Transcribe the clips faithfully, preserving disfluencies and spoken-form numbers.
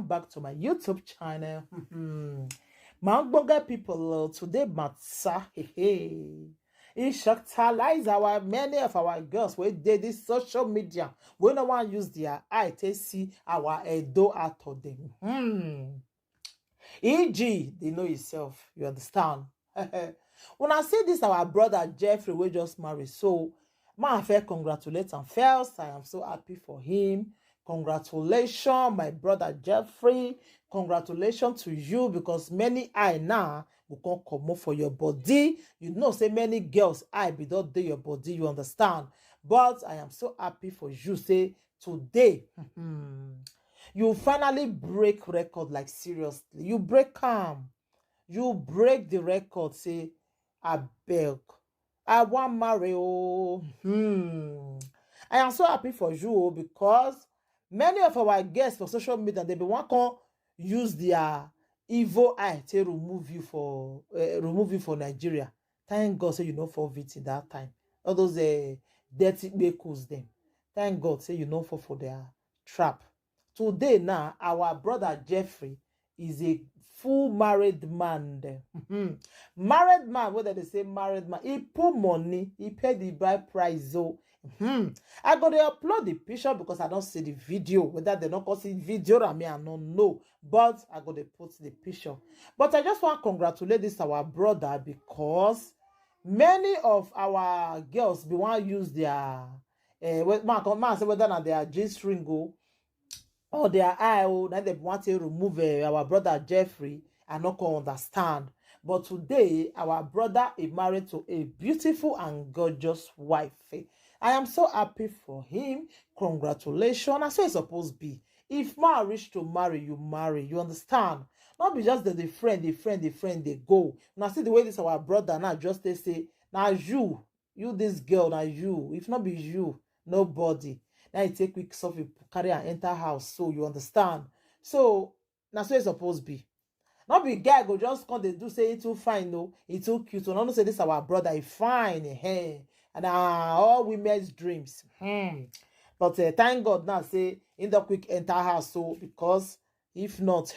Back to my YouTube channel. My ogbonge people, uh, today matter, hey, hey. It shockalize our, many of our girls wey dey this social media, wey no wan use their eye take see our Edo out of them. Hmm. E G, they know yourself, you understand? When I see this, our brother Jeffrey, we just married. So, man, I first congratulate am first. I am so happy for him. Congratulations, my brother Jeffrey. Congratulations to you, because many eye now go come comot for your body. You know, say many girls eye be don dey your body, you understand? But I am so happy for you. Say today, you finally break record, like, seriously. You break am. You break the record. Say, "Abeg, I wan marry o." Hmm. I am so happy for you o, because many of our guests for social media, they be wan come use their evil eye to remove you for, uh, remove you for Nigeria. Thank God say you no fall victim that time. All those, uh, dirty bekos them. Thank God say you no fall for their trap. Today now, our brother Jeffrey is a full married man. Married man, whether they say married man, he put money, he paid the bride price. So, hmm. I go to upload the picture because I don't see the video. Whether they don't call see video, I mean, I don't know. But I go to put the picture. But I just want to congratulate this our brother, because many of our girls be want use their, uh, man, man say whether na their G string o, or their eye o, na they want to remove, uh, our brother Jeffrey. I no can understand. But today, our brother is married to a beautiful and gorgeous wife. I am so happy for him. Congratulations. That's how it's supposed to be. If man reach to marry, you marry. You understand? Not be just the, the friend, the friend, the friend, they go. Now see the way this our brother now just they say, "Now you, you this girl, now you. If not be you, nobody." Now you take quick stuff, you carry and enter house. So you understand? So now so it's supposed to be. Not be guy go just come they do say he too fine, no, he too cute. So no say this our brother, he fine, eh? And, uh, all women's dreams. Hmm. But, uh, thank God now say in the quick enter house. So because if not,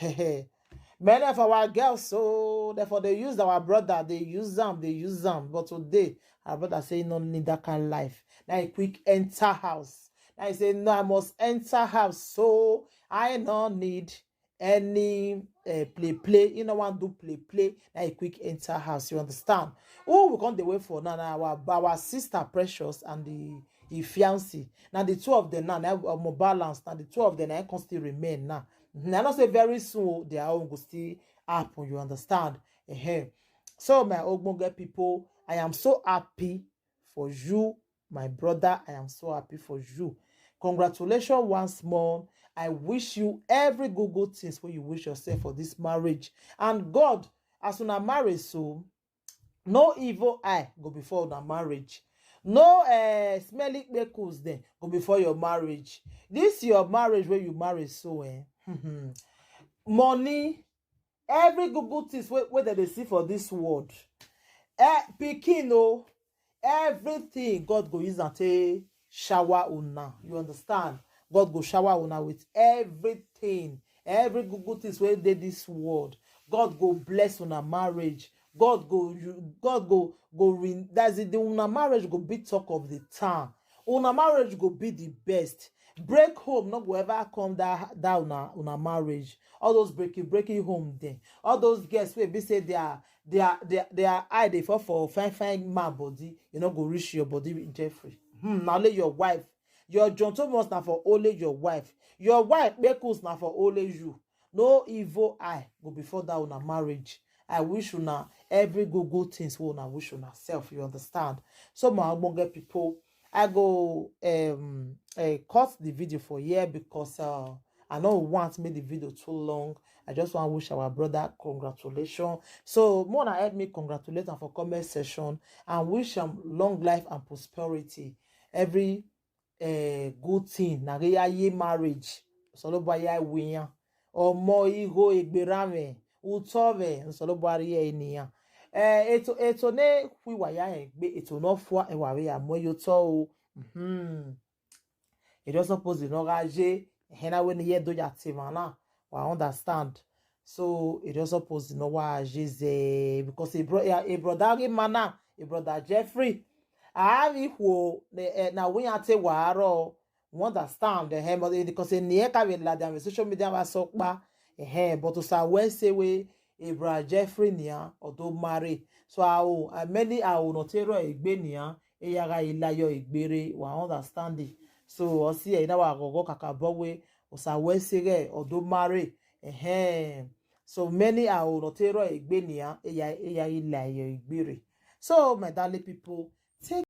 many of our girls, so therefore they use our brother, they use them, they use them. But today, our brother say he no need that kind of life. Now he quick enter house. Now he say, "No, I must enter house. So I no need any, uh, play play." You know, want do play play. Now he quick enter house. You understand? Who we come the way for now? Now our, our sister Precious and the, the fiancé. Now the two of them now, now more balance. Now the two of them now can still remain now. I know say very soon their own go still happen. You understand? Ehen. So my ogbonge people, I am so happy for you, my brother. I am so happy for you. Congratulations once more. I wish you every good, good things what you wish yourself for this marriage. And God, as una marry so, no evil eye go before una marriage. No, uh, smelly bekos then go before your marriage. This your marriage where you marry so, eh? Money, every good, good things where, where they see for this world. Eh, pikin o, everything God go use and take shower una. You understand? God go shower una with everything. Every good, good things where they this world. God go bless una marriage. God go, you, God go, go win. That's it. The una marriage go be talk of the town. Una marriage go be the best. Break home no go ever come that, that una, una marriage. All those breaking, breaking home then. All those girls wey be say their, their, their, their eye dey fall for fine, fine man body. You no go reach your body with Jeffrey. Hmm, na only your wife. Your John Thomas na for only your wife. Your wife, Bekus, na for only you. No evil eye go before that una marriage. I wish una every good, good things wey una wish una self. You understand? So my ogbonge people, I go, um, uh, cut the video for here because, uh, I no want make the video too long. I just want wish our brother congratulations. So more na help me congratulate am for comment section and wish am long life and prosperity. Every, uh, good thing na ya ye marriage. Soloba ya wiyan. Omo iho egberame. Utove. Soloba ye eniyan. Eh, eto, eto ne kwi waya egbe, eto no fwa ewa we ya mo yo to o. Hmm. It was supposed to no gaje. Hena we ni ye do ya tivana. I understand. So e don suppose no wa jeze because a, bro, a, a brother Imana, a brother Jeffrey. I have equal na we ate waro. We understand the him because in the eka we la dem social media wa sokpa. Eh, but to sa we say we a brother Jeffrey nia or do marry. So I will, uh, many I will not tell egbe nia. Eyaga ilayo egbere wa understand it. So osi e na wa gogo kakabo we osa we say or do marry. Eh, so many are not tero egbe nia eya eya ila yo igbere. So my darling people, take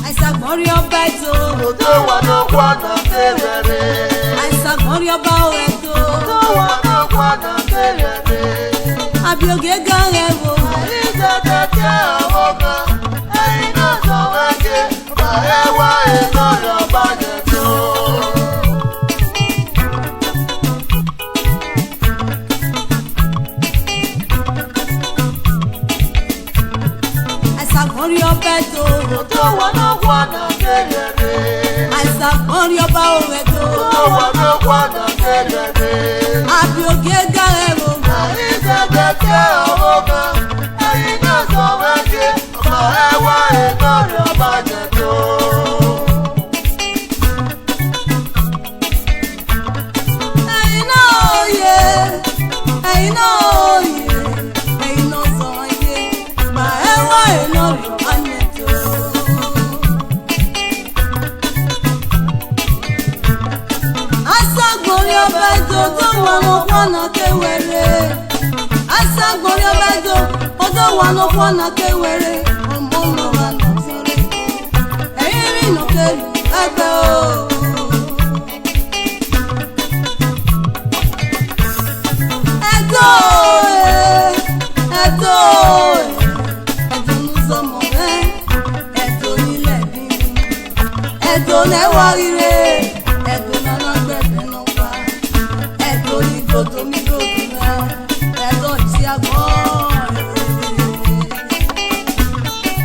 Aisagbori ọba eto. Odo wa no kwa na tewere. Aisagbori ọba o eto. Odo wa no kwa na tewere. Abioge ga ewo. Aiza tete awoga. Aina so wege. Ba ewa eto yo ba eto. Aisagbori ọba eto. Odo wa no kwa na tewere. Aisagbori ọba o eto. Odo wa no kwa na tewere. Abioge ga ewo. Aiza tete awoga. Aina so wege. Ba ewa eto yo ba eto. Aina oye, aina oye, aina ozoye, ba ewa eno yo aneto. Aisagbori ọba eto, odo wa no kwa na tewere. Aisagbori ọba eto, odo wa no kwa na tewere. Ọmọ no wa no sore. Eyin mi no ke egbe o. Edo, eh, edo, eh, edo n'ụzọ mụ, eh, edo niile bi. Edo na-ewarire, edo na na-agbebe n'ụwa. Edo n'igodo n'igodo, eh, edo isi agwọ.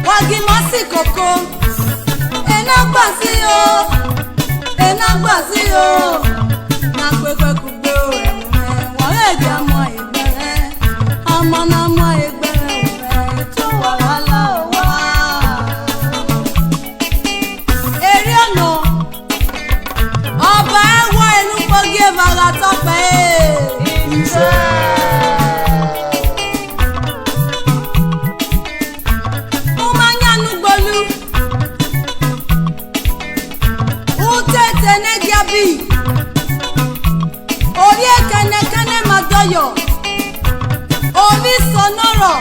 Wagi masi koko, ena gbasi o, ena gbasi o. Na kwekwe kugbe o, eh, wọ́n yẹ di ọmọ ìgbẹ́rẹ́, ọmọ náà mọ ìgbẹ́rẹ́, eh, tó wà wá lọ́wọ́. Èrè ọ̀nà, ọba ẹ wá inú pọ́gí ẹ̀ máa ra tọ́pẹ́. Iṣẹ́. Mo máa ń yánu gbolú. Utete negiabi. Ori ekene kene madoyo. Ori sonoro.